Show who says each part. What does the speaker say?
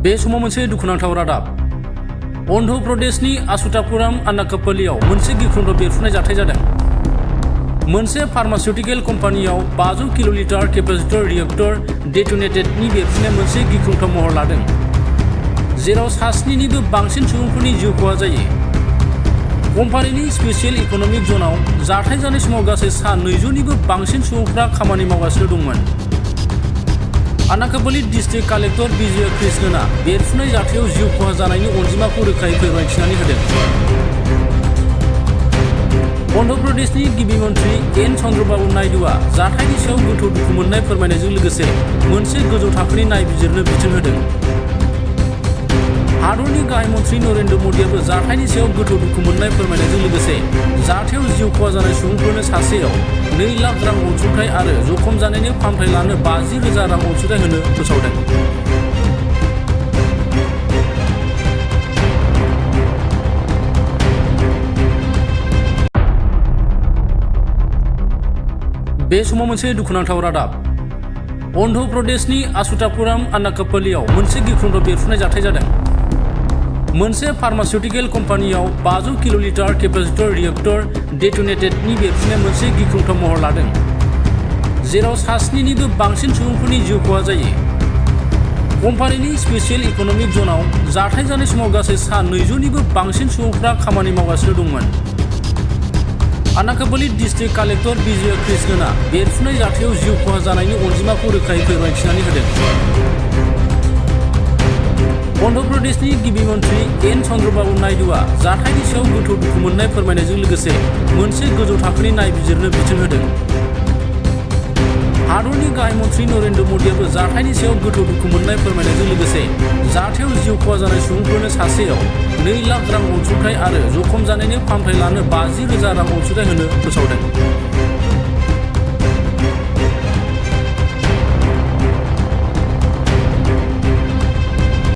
Speaker 1: बे समाव मोनसे दुखुनांथाव रादाब। अन्ध्र प्रदेशनि आचुटापुराम आनाकापल्लियाव मोनसे गिख्रंथाव बेरफ्रुनाय जाथाय जादों। मोनसे फार्मासिउटिकेल कम्पानियाव 500 किल'लिटार केपेसिटर रिएक्टर डेटोनेटेडनि बेरफ्रुनाया मोनसे गिख्रंथाव महर लादों, जेराव सास्निनिबो बांसिन सुबुंफोरनि जिउ खहा जायो। कम्पानिनि स्पेशियल इक'नमिक ज'नाव जाथाय जानाय समाव गासै 200निबो बांसिन सुबुंफ्रा खामानि मावगासिनो दंमोन। आनाकापल्ली डिस्ट्रिक्ट कालेक्टर विजय कृष्णनआ बेरफ्रुनाय जाथायाव जिउ खहा जानायनि अनजिमाखौ रोखायै फोरमायथिनानै होदों। अन्ध्र प्रदेशनि गिबि मन्थ्रि एन चन्द्रबाबु नायडुआ जाथायनि सायाव गोथौ दुखु मोननाय फोरमायनायजों लोगोसे मोनसे गोजौ थाखोनि नायबिजिरनो बिथोन होदों। हादरनि गाहाय मन्थ्रि नरेन्द्र मदिआबो जाथायनि सायाव गोथौ दुखु मोननाय फोरमायनायजों लोगोसे जाथायाव जिउ खहा जानाय सुबुंफोरनो सासेयाव 2 लाख रां अनसुंथाइ आरो जखम जानायनि फाहामथाय लानो 50,000 रां अनसुंथाइ होनो फोसावदों। बे समाव मोनसे दुखुनांथाव रादाब। अन्ध्र प्रदेशनि आचुटापुराम आनाकापल्लियाव मोनसे गिख्रंथाव बेरफ्रुनाय जाथाय जादों। मोनसे फार्मासिउटिकेल कम्पानियाव 500 किल'लिटार केपेसिटर रिएक्टर डेटोनेटेडनि बेरफ्रुनाया मोनसे गिख्रंथाव महर लादों, जेराव सास्निनिबो बांसिन सुबुंफोरनि जिउ खहा जायो। कम्पानिनि स्पेशियल इक'नमिक ज'नाव जाथाय जानाय समाव गासै 200निबो बांसिन सुबुंफ्रा खामानि मावगासिनो दंमोन। आनाकापल्ली डिस्ट्रिक्ट कालेक्टर विजय कृष्णनआ बेरफ्रुनाय जाथायाव जिउ खहा जानायनि अनजिमाखौ रोखायै फोरमायथिनानै होदों। अन्ध्र प्रदेशनि गिबि मन्थ्रि एन चन्द्रबाबु नायडुआ जाथायनि सायाव गोथौ दुखु मोननाय फोरमायनायजों लोगोसे मोनसे गोजौ थाखोनि नायबिजिरनो बिथोन होदों। हादरनि गाहाय मन्थ्रि नरेन्द्र मदिआबो जाथायनि सायाव गोथौ दुखु मोननाय फोरमायनायजों लोगोसे जाथायाव जिउ खहा जानाय सुबुंफोरनो सासेयाव 2 लाख रां अनसुंथाइ आरो जखम जानायनि फाहामथाय लानो 50,000 रां अनसुंथाइ होनो फोसावदों।